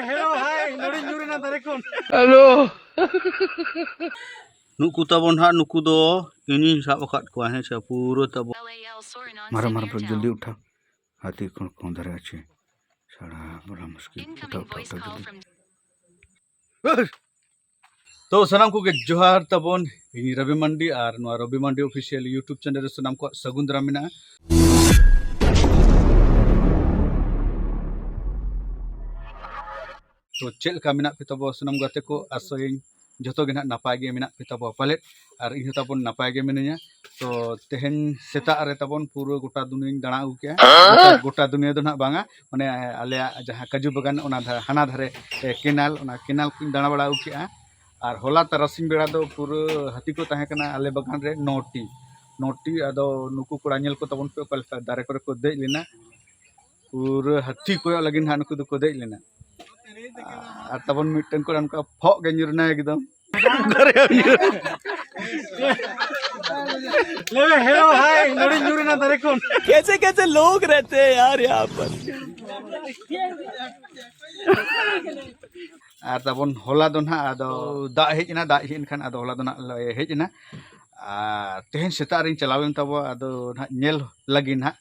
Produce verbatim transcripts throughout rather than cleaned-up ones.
Hello, ᱦᱟᱭ, ᱱᱚᱰᱮᱧ ᱧᱩᱨ ᱮᱱᱟ ᱫᱟᱨᱮ ᱠᱷᱚᱱ᱾ ᱦᱮᱞᱳ᱾ ᱱᱩᱠᱩ ᱛᱟᱵᱚᱱ ᱦᱟᱸᱜ, ᱱᱩᱠᱩ ᱫᱚ ᱤᱧᱤᱧ ᱥᱟᱵ ᱟᱠᱟᱫ ᱠᱚᱣᱟ, ᱦᱮᱸ ᱥᱮ, ᱯᱩᱨᱟᱹ ᱛᱟᱵᱚᱱ᱾ मारो, मारो, जल्दी उठा। हाथी कौन, कौन धरे अच्छे? साला बड़ा मुश्किल। उठा, उठा, उठा, जल्दी। ᱛᱚ ᱥᱟᱱᱟᱢ ᱠᱚᱜᱮ ᱡᱚᱦᱟᱨ ᱛᱟᱵᱚᱱ, ᱤᱧ ᱨᱚᱵᱤ ᱢᱟᱱᱰᱤ ᱟᱨ ᱱᱚᱣᱟ ᱨᱚᱵᱤ ᱢᱟᱱᱰᱤ ᱚᱯᱷᱤᱥᱤᱭᱟᱞ YouTube ᱪᱮᱱᱮᱞ ᱨᱮ ᱥᱟᱱᱟᱢ ᱠᱚᱣᱟᱜ ᱥᱟᱹᱜᱩᱱ ᱫᱟᱨᱟᱢ ᱢᱮᱱᱟᱜᱼᱟ᱾ ᱛᱚ ᱪᱮᱫ ᱞᱮᱠᱟ ᱢᱮᱱᱟᱜ ᱯᱮ ᱛᱟᱵᱚ ᱥᱟᱱᱟᱢ ᱜᱟᱛᱮ ᱠᱚ? ᱟᱥᱟᱭᱟᱹᱧ ᱡᱚᱛᱚ ᱜᱮ ᱱᱟᱦᱟᱜ ᱱᱟᱯᱟᱭ ᱜᱮ ᱢᱮᱱᱟᱜ ᱯᱮ ᱛᱟᱵᱚ ᱯᱟᱞᱮᱫ, ᱟᱨ ᱤᱧ ᱦᱚᱸ ᱛᱟᱵᱚᱱ ᱱᱟᱯᱟᱭ ᱜᱮ ᱢᱤᱱᱟᱹᱧᱟ᱾ ᱛᱚ ᱛᱮᱦᱮᱧ ᱥᱮᱛᱟᱜ ᱨᱮ ᱛᱟᱵᱚᱱ ᱯᱩᱨᱟᱹ ᱜᱚᱴᱟ ᱫᱩᱱᱤᱭᱟᱹᱧ ᱫᱟᱬᱟ ᱟᱹᱜᱩ ᱠᱮᱜᱼᱟ᱾ ᱜᱚᱴᱟ, ᱜᱚᱴᱟ ᱫᱩᱱᱤᱭᱟᱹ ᱫᱚ ᱱᱟᱦᱟᱜ ᱵᱟᱝᱟ, ᱢᱟᱱᱮ ᱟᱞᱮᱭᱟᱜ ᱡᱟᱦᱟᱸ ᱠᱟᱡᱩ ᱵᱟᱜᱟᱱ ᱚᱱᱟ ᱫᱷᱟ-, ᱦᱟᱱᱟ ᱫᱷᱟᱨᱮ, ᱮ, ᱠᱮᱱᱟᱞ, ᱚᱱᱟ ᱠᱮᱱᱟᱞ ᱠᱚᱧ ᱫᱟᱬᱟ ᱵᱟᱲᱟ ᱟᱹᱜᱩ ᱠᱮᱜᱼᱟ᱾ ᱟᱨ ᱦᱚᱞᱟ ᱛᱟᱨᱟᱥᱤᱧ ᱵᱮᱲᱟ ᱫᱚ ᱯᱩᱨᱟᱹ ᱦᱟᱹᱛᱤ ᱠᱚ ᱛᱟᱦᱮᱸ ᱠᱟᱱᱟ ᱟᱞᱮ ᱵᱟᱜᱟᱱ ᱨᱮ ᱱᱚ ᱴᱤ, ᱱᱚ ᱴᱤ᱾ ᱟᱫᱚ ᱱᱩᱠᱩ ᱠᱚᱲᱟ ᱧᱮᱞ ᱠᱚ ᱛᱟᱵᱚᱱ ᱯᱮ ᱚᱠᱟ ᱞᱮᱠᱟ ᱫᱟᱨᱮ ᱠᱚᱨᱮ ᱠᱚ ᱫᱮᱡ ᱞᱮᱱᱟ᱾ ᱯᱩᱨᱟᱹ ᱦᱟᱹᱛᱤ ᱠᱚᱭᱚᱜ ᱞᱟᱹᱜᱤᱫ ᱱᱟᱦᱟᱜ ᱱᱩᱠᱩ ᱫᱚᱠᱚ ᱫᱮᱡ ᱞᱮᱱᱟ᱾ ᱟᱨ ᱛᱟᱵᱚᱱ ᱢᱤᱫᱴᱮᱱ ᱠᱚᱲᱟ ᱱᱚᱝᱠᱟ ᱯᱷᱚᱜ ᱜᱮ ᱧᱩᱨ ᱮᱱᱟᱭ ᱮᱠᱫᱚᱢ᱾ ᱞᱟᱹᱭ ᱢᱮ, ᱦᱮᱞᱳ, ᱦᱟᱭ, ᱱᱚᱰᱮ ᱧᱩᱨ ᱮᱱᱟ ᱫᱟᱨᱮ ᱠᱷᱚᱱ᱾ कैसे कैसे लोग रहते हैं यार यहाँ पर। ᱟᱨ ᱛᱟᱵᱚᱱ ᱦᱚᱞᱟ ᱫᱚ ᱱᱟᱦᱟᱜ ᱟᱫᱚ ᱫᱟᱜ ᱦᱮᱡ ᱮᱱᱟ, ᱫᱟᱜ ᱦᱮᱡ ᱮᱱ ᱠᱷᱟᱱ ᱟᱫᱚ ᱦᱚᱞᱟ ᱫᱚ ᱱᱟᱦᱟᱜ ᱞᱮ ᱦᱮᱡ ᱮᱱᱟ᱾ ᱟᱨ ᱛᱮᱦᱮᱧ ᱥᱮᱛᱟᱜ ᱨᱤᱧ ᱪᱟᱞᱟᱣ ᱞᱮᱱ ᱛᱟᱵᱚ, ᱟᱫᱚ ᱱᱟᱦᱟᱜ ᱧᱮᱞ ᱞᱟᱹᱜᱤᱫ ᱱᱟᱦᱟᱜ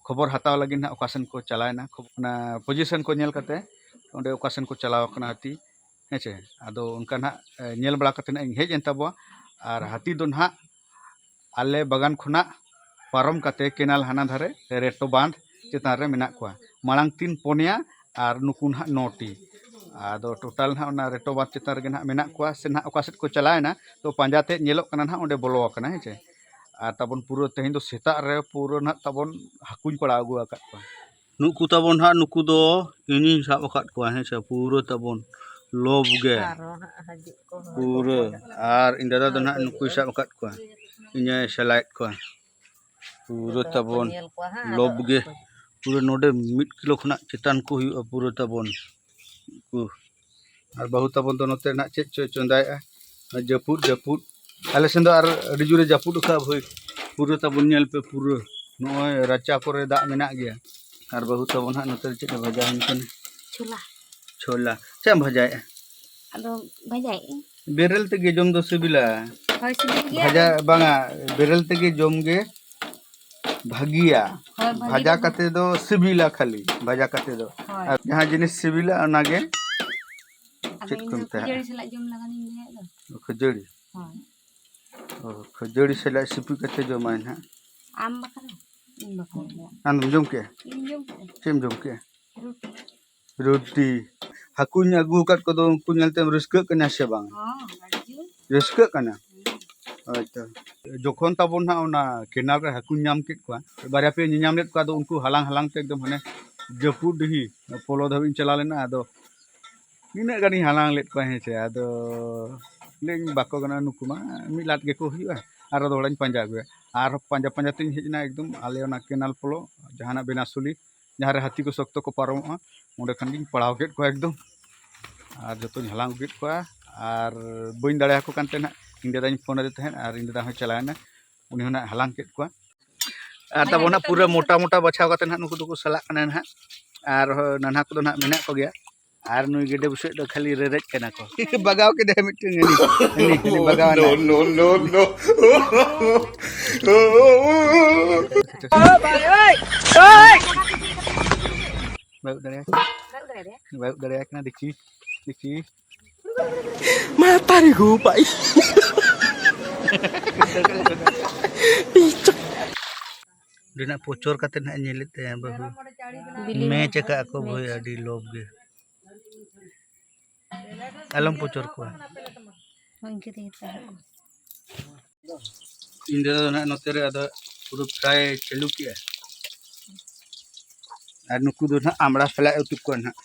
ᱠᱷᱚᱵᱚᱨ ᱦᱟᱛᱟᱣ ᱞᱟᱹᱜᱤᱫ ᱱᱟᱦᱟᱜ ᱚᱠᱟ ᱥᱮᱱ ᱠᱚ ᱪᱟᱞᱟᱣᱮᱱᱟ, ᱠᱷᱚᱵ-, ᱚᱱᱟ ᱯᱚᱡᱤᱥᱚᱱ ᱠᱚ ᱧᱮᱞ ᱠᱟᱛᱮ ᱚᱸᱰᱮ ᱚᱠᱟ ᱥᱮᱱ ᱠᱚ ᱪᱟᱞᱟᱣ ᱟᱠᱟᱱᱟ ᱦᱟᱹᱛᱤ, ᱦᱮᱸ ᱪᱮ᱾ ᱟᱫᱚ ᱚᱱᱠᱟ ᱱᱟᱦᱟᱜ, ᱮ, ᱧᱮᱞ ᱵᱟᱲᱟ ᱠᱟᱛᱮ ᱱᱟᱦᱟᱜ ᱤᱧ ᱦᱮᱡ ᱮᱱ ᱛᱟᱵᱚᱣᱟ᱾ ᱟᱨ ᱦᱟᱹᱛᱤ ᱫᱚ ᱱᱟᱦᱟᱜ ᱟᱞᱮ ᱵᱟᱜᱟᱱ ᱠᱷᱚᱱᱟᱜ ᱯᱟᱨᱚᱢ ᱠᱟᱛᱮ ᱠᱮᱱᱟᱞ ᱦᱟᱱᱟ ᱫᱷᱟᱨᱮ ᱨᱮᱴᱚ ᱵᱟᱸᱫᱷ ᱪᱮᱛᱟᱱ ᱨᱮ ᱢᱮᱱᱟᱜ ᱠᱚᱣᱟ᱾ ᱢᱟᱲᱟᱝ ᱛᱤᱱ ᱯᱚᱱᱭᱟ ᱟᱨ ᱱᱩᱠᱩ ᱱᱟᱦᱟᱜ ᱱᱚ ᱴᱤ᱾ ᱟᱫᱚ ᱴᱳᱴᱟᱞ ᱱᱟᱦᱟᱜ ᱚᱱᱟ ᱨᱮᱴᱚ ᱵᱟᱸᱫᱷ ᱪᱮᱛᱟᱱ ᱨᱮᱜᱮ ᱱᱟᱦᱟᱜ ᱢᱮᱱᱟᱜ ᱠᱚᱣᱟ, ᱥᱮ ᱱᱟᱦᱟᱜ ᱚᱠᱟ ᱥᱮᱫ ᱠᱚ ᱪᱟᱞᱟᱣᱮᱱᱟ, ᱛᱚ ᱯᱟᱸᱡᱟ ᱛᱮ ᱧᱮᱞᱚᱜ ᱠᱟᱱᱟ ᱱᱟᱦᱟᱜ ᱚᱸᱰᱮ ᱵᱚᱞᱚ ᱟᱠᱟᱱᱟ, ᱦᱮᱸ ᱪᱮ᱾ ᱟᱨ ᱛᱟᱵᱚᱱ ᱯᱩᱨᱟᱹ ᱛᱮᱦᱮᱧ ᱫᱚ ᱥᱮᱛᱟᱜ ᱨᱮ ᱯᱩᱨᱟᱹ ᱱᱟᱦᱟᱜ ᱛᱟᱵᱚᱱ ᱦᱟᱹᱠᱩᱧ ᱯᱟᱲᱟᱣ ᱟᱹᱜᱩ ᱟᱠᱟᱫ ᱠᱚᱣᱟ᱾ ᱱᱩᱠᱩ ᱛᱟᱵᱚᱱ ᱦᱟᱸᱜ, ᱱᱩᱠᱩ ᱫᱚ ᱤᱧᱤᱧ ᱥᱟᱵ ᱟᱠᱟᱫ ᱠᱚᱣᱟ, ᱦᱮᱸ ᱥᱮ, ᱯᱩᱨᱟᱹ ᱛᱟᱵᱚᱱ ᱞᱚᱵ ᱜᱮ᱾ ᱟᱨᱚ ᱦᱟᱸᱜ ᱦᱤᱡᱩᱜ ᱠᱚ ᱦᱟᱸᱜ᱾ ᱯᱩᱨᱟᱹ᱾ ᱟᱨ ᱤᱧ ᱫᱟᱫᱟ ᱫᱚ ᱱᱟᱦᱟᱜ ᱱᱩᱠᱩᱭ ᱥᱟᱵ ᱟᱠᱟᱫ ᱠᱚᱣᱟ, ᱤᱧᱮ ᱥᱮᱞᱟᱭᱮᱫ ᱠᱚᱣᱟ᱾ ᱯᱩᱨᱟᱹ ᱡᱚᱛᱚ ᱦᱚᱲ ᱠᱚ ᱛᱟᱵᱚᱱ ᱧᱮᱞ ᱠᱚᱣᱟ ᱦᱟᱸᱜ, ᱞᱚᱵ ᱟᱫᱚ ᱜᱮ᱾ ᱯᱩᱨᱟᱹ ᱱᱚᱰᱮ ᱢᱤᱫ ᱠᱤᱞᱳ ᱠᱷᱚᱱᱟᱜ ᱪᱮᱛᱟᱱ ᱠᱚ ᱦᱩᱭᱩᱜᱼᱟ ᱯᱩᱨᱟᱹ ᱛᱟᱵᱚᱱ᱾ ᱩᱱᱠᱩ ᱟᱨ ᱵᱟᱹᱦᱩ ᱛᱟᱵᱚᱱ ᱫᱚ ᱱᱚᱛᱮ ᱱᱟᱜ ᱪᱮᱫ ᱪᱚᱭ ᱪᱚᱸᱫᱟᱭᱮᱜᱼᱟ᱾ ᱡᱟᱹᱯᱩᱫ, ᱡᱟᱹᱯᱩᱫ᱾ ᱟᱞᱮ ᱥᱮᱱ ᱫᱚ ᱟᱨ ᱟᱹᱰᱤ ᱡᱳᱨᱮ ᱡᱟᱹᱯᱩᱫ ᱟᱠᱟᱫᱼᱟ ᱵᱷᱟᱹᱭ᱾ ᱯᱩᱨᱟᱹ ᱛᱟᱵᱚᱱ ᱧᱮᱞ ᱯᱮ, ᱯᱩᱨᱟᱹ ᱱᱚᱜᱼᱚᱭ ᱨᱟᱪᱟ ᱠᱚᱨᱮ ᱫᱟᱜ ᱢᱮᱱᱟᱜ ᱜᱮᱭᱟ᱾ ᱟᱨ ᱵᱟᱹᱦᱩ ᱛᱟᱵᱚᱱ ᱦᱟᱸᱜ ᱱᱚᱛᱮ ᱨᱮ ᱪᱮᱫ ᱮ ᱵᱷᱟᱡᱟ ᱦᱩᱭ ᱠᱟᱱᱟ? ᱪᱷᱳᱞᱟ᱾ ᱪᱷᱳᱞᱟ᱾ ᱪᱮᱫ ᱮᱢ ᱵᱷᱟᱡᱟᱭᱮᱫᱼᱟ? ᱟᱫᱚ ᱵᱷᱟᱡᱟᱭᱮᱫ ᱟᱹᱧ᱾ ᱵᱮᱨᱮᱞ ᱛᱮᱜᱮ ᱡᱚᱢ ᱫᱚ ᱥᱤᱵᱤᱞᱟ᱾ ᱦᱳᱭ, ᱥᱤᱵᱤᱞ ᱜᱮᱭᱟ᱾ ᱵᱷᱟᱡᱟ ᱵᱟᱝᱟ, ᱵᱮᱨᱮᱞ ᱛᱮᱜᱮ ᱡᱚᱢ ᱜᱮ ᱵᱷᱟᱹᱜᱤᱭᱟ᱾ ᱦᱳᱭ, ᱵᱷᱟᱹᱜᱤ ᱵᱷᱟᱡᱟ ᱫᱚ ᱠᱟᱛᱮ ᱫᱚ ᱥᱤᱵᱤᱞᱟ ᱠᱷᱟᱹᱞᱤ, ᱵᱷᱟᱡᱟ ᱠᱟᱛᱮ ᱫᱚ᱾ ᱦᱳᱭ᱾ ᱟᱨ ᱡᱟᱦᱟᱸ ᱡᱤᱱᱤᱥ ᱥᱤᱵᱤᱞᱟ ᱚᱱᱟᱜᱮ ᱟᱫᱚ ᱪᱮᱫ ᱤᱧ ᱠᱚ ᱫᱚ ᱢᱮᱛᱟᱜᱼᱟ? ᱠᱷᱟᱹᱡᱟᱹᱲᱤ ᱥᱟᱞᱟᱜ ᱡᱚᱢ ᱞᱟᱜᱟᱱᱤᱧ ᱞᱟᱹᱭᱮᱫ ᱫᱚ᱾ ᱠᱷᱟᱹᱡᱟᱹᱲᱤ? ᱦᱳᱭ᱾ ᱚ, ᱠᱷᱟᱹᱡᱟᱹᱲᱤ ᱥᱟᱞᱟᱜ ᱥᱤᱯᱤ ᱠᱟᱛᱮ ᱡᱚᱢᱟᱭ ᱱᱟᱦᱟᱜ᱾ ᱟᱢ ᱵᱟᱠᱷᱨᱟ? ᱤᱧ ᱵᱟᱠᱷᱨᱟ ᱜᱮ᱾ ᱟᱢ ᱫᱚᱢ ᱡᱚᱢ ᱠᱮᱜᱼᱟ? ᱤᱧ ᱡᱚᱢ ᱠᱮᱜᱼᱟ᱾ ᱪᱮᱫ ᱮᱢ ᱡᱚᱢ ᱠᱮᱜᱼᱟ? ᱨᱩᱴᱤ᱾ ᱨᱩᱴᱤ᱾ ᱦᱟᱹᱠᱩᱧ ᱟᱹᱜᱩ ᱟᱠᱟᱫ ᱠᱚᱫᱚ ᱩᱱᱠᱩ ᱧᱮᱞᱛᱮᱢ ᱨᱟᱹᱥᱠᱟᱹᱜ ᱠᱟᱱᱟ ᱥᱮ ᱵᱟᱝ? ᱦᱚᱸ, ᱟᱹᱰᱤ ᱡᱳᱨ᱾ ᱨᱟᱹᱥᱠᱟᱹᱜ ᱠᱟᱱᱟ? ᱦᱩᱸ᱾ ᱦᱳᱭᱛᱚ᱾ ᱡᱚᱠᱷᱚᱱ ᱛᱟᱵᱚᱱ ᱱᱟᱦᱟᱜ ᱚᱱᱟ ᱠᱮᱱᱟᱞ ᱨᱮ ᱦᱟᱹᱠᱩᱧ ᱧᱟᱢ ᱠᱮᱫ ᱠᱚᱣᱟ, ᱵᱟᱨᱭᱟ ᱯᱮᱭᱟᱧ ᱧᱟᱢ ᱞᱮᱫ ᱠᱚᱣᱟ, ᱟᱫᱚ ᱩᱱᱠᱩ ᱦᱟᱞᱟᱝ ᱦᱟᱞᱟᱝ ᱛᱮ ᱮᱠᱫᱚᱢ ᱦᱟᱱᱮ ᱡᱟᱹᱯᱩᱫ ᱰᱤᱦᱤ ᱯᱚᱞᱚ ᱫᱷᱟᱹᱵᱤᱡ ᱤᱧ ᱪᱟᱞᱟᱣ ᱞᱮᱱᱟ᱾ ᱟᱫᱚ ᱱᱤᱱᱟᱹᱜ ᱜᱟᱱᱤᱧ ᱦᱟᱞᱟᱝ ᱞᱮᱫ ᱠᱚᱣᱟ, ᱦᱮᱸ ᱥᱮ᱾ ᱟᱫᱚ ᱞᱟᱹᱭᱟᱹᱧ, ᱵᱟᱠᱚ ᱜᱟᱱᱚᱜᱼᱟ ᱱᱩᱠᱩ ᱢᱟ, ᱢᱤᱫ ᱞᱟᱫ ᱜᱮᱠᱚ ᱦᱩᱭᱩᱜᱼᱟ᱾ ᱟᱨᱚ ᱫᱚᱦᱲᱟᱧ ᱯᱟᱸᱡᱟ ᱟᱹᱜᱩᱭᱟ᱾ ᱟᱨ ᱯᱟᱸᱡᱟ ᱯᱟᱸᱡᱟ ᱛᱤᱧ ᱦᱮᱡ ᱮᱱᱟ ᱮᱠᱫᱚᱢ ᱟᱞᱮ ᱚᱱᱟ ᱠᱮᱱᱟᱞ ᱯᱚᱞᱚ, ᱡᱟᱦᱟᱱᱟᱜ ᱵᱮᱱᱟᱥᱩᱞᱤ, ᱡᱟᱦᱟᱸ ᱨᱮ ᱦᱟᱹᱛᱤ ᱠᱚ ᱥᱚᱠᱛᱚ ᱠᱚ ᱯᱟᱨᱚᱢᱚᱜᱼᱟ, ᱚᱸᱰᱮ ᱠᱷᱚᱱ ᱜᱤᱧ ᱯᱟᱲᱟᱣ ᱠᱮᱫ ᱠᱚᱣᱟ ᱮᱠᱫᱚᱢ᱾ ᱟᱨ ᱡᱚᱛᱚᱧ ᱦᱟᱞᱟᱝ ᱟᱹᱜᱩ ᱠᱮᱫ ᱠᱚᱣᱟ᱾ ᱟᱨ ᱵᱟᱹᱧ ᱫᱟᱲᱮᱭᱟᱠᱚ ᱠᱟᱱ ᱛᱟᱦᱮᱱᱟ, ᱤᱧ ᱫᱟᱫᱟᱧ ᱯᱷᱳᱱ ᱟᱫᱮ ᱛᱟᱦᱮᱸᱫ, ᱟᱨ ᱤᱧ ᱫᱟᱫᱟ ᱦᱚᱸᱭ ᱪᱟᱞᱟᱣᱮᱱᱟ, ᱩᱱᱤ ᱦᱚᱸ ᱱᱟᱦᱟᱜ ᱦᱟᱞᱟᱝ ᱠᱮᱫ ᱠᱚᱣᱟ᱾ ᱟᱨ ᱛᱟᱵᱚᱱ ᱱᱟᱦᱟᱜ ᱯᱩᱨᱟᱹ ᱢᱚᱴᱟ ᱢᱚᱴᱟ ᱵᱟᱪᱷᱟᱣ ᱠᱟᱛᱮ ᱱᱟᱦᱟᱜ ᱱᱩᱠᱩ ᱫᱚᱠᱚ ᱥᱟᱞᱟᱜ ᱠᱟᱱᱟ ᱱᱟᱦᱟᱜ, ᱟᱨ ᱱᱟᱱᱦᱟ ᱠᱚᱫᱚ ᱱᱟᱦᱟᱜ ᱢᱮᱱᱟᱜ ᱠᱚᱜᱮᱭᱟ᱾ ᱟᱨ ᱱᱩᱭ ᱜᱮᱰᱮ ᱵᱩᱥᱟᱹᱜ ᱫᱚ ᱠᱷᱟᱹᱞᱤ ᱨᱮᱨᱮᱡ ᱠᱟᱱᱟ ᱠᱚ᱾ ᱵᱟᱜᱟᱣ ᱠᱮᱫᱟᱭ ᱢᱤᱫᱴᱮᱱ, ᱦᱟᱹᱱᱤ, ᱦᱟᱹᱱᱤ, ᱦᱟᱹᱱᱤ ᱵᱟᱜᱟᱣ ᱮᱱᱟ᱾ No, no, no, no. ᱵᱟᱭ ᱩᱵ ᱫᱟᱲᱮᱭᱟᱭ ᱠᱟᱱᱟ᱾ ᱵᱟᱭ ᱩᱵ ᱫᱟᱲᱮᱭᱟᱭ ᱠᱟᱱᱟ, ᱫᱮᱠᱷᱤ, ᱫᱮᱠᱷᱤ᱾ ᱢᱟᱛᱟᱨᱤ ᱜᱳ ᱵᱟᱭ᱾ ᱨᱮᱱᱟᱜ ᱯᱚᱪᱚᱨ ᱠᱟᱛᱮ ᱱᱟᱦᱟᱜ ᱧᱮᱞᱮᱫ ᱛᱟᱭᱟ ᱵᱟᱹᱦᱩ᱾ ᱵᱤᱞᱤ ᱢᱮᱪ ᱢᱮ᱾ ᱟᱠᱟᱫ ᱠᱚ ᱵᱷᱟᱹᱭ, ᱢᱮᱪ᱾ ᱟᱹᱰᱤ ᱞᱳᱵᱷ ᱜᱮ᱾ ᱟᱞᱚᱢ ᱯᱚᱪᱚᱨ ᱠᱚᱣᱟ᱾ ᱦᱳᱭ, ᱤᱱᱠᱟᱹ ᱛᱮᱜᱮ ᱛᱟᱦᱮᱸ ᱠᱚᱜ᱾ ᱤᱧ ᱫᱟᱫᱟ ᱫᱚ ᱱᱟᱦᱟᱜ ᱱᱚᱛᱮ ᱨᱮ ᱟᱫᱚ ᱯᱩᱨᱟᱹ fry ᱪᱟᱹᱞᱩ ᱠᱮᱜᱼᱟ᱾ ᱟᱨ ᱱᱩᱠᱩ ᱫᱚ ᱱᱟᱦᱟᱜ ᱟᱢᱲᱟ ᱥᱟᱞᱟᱜ ᱮ ᱩᱛᱩ ᱠᱚᱣᱟ ᱱᱟᱦᱟᱜ᱾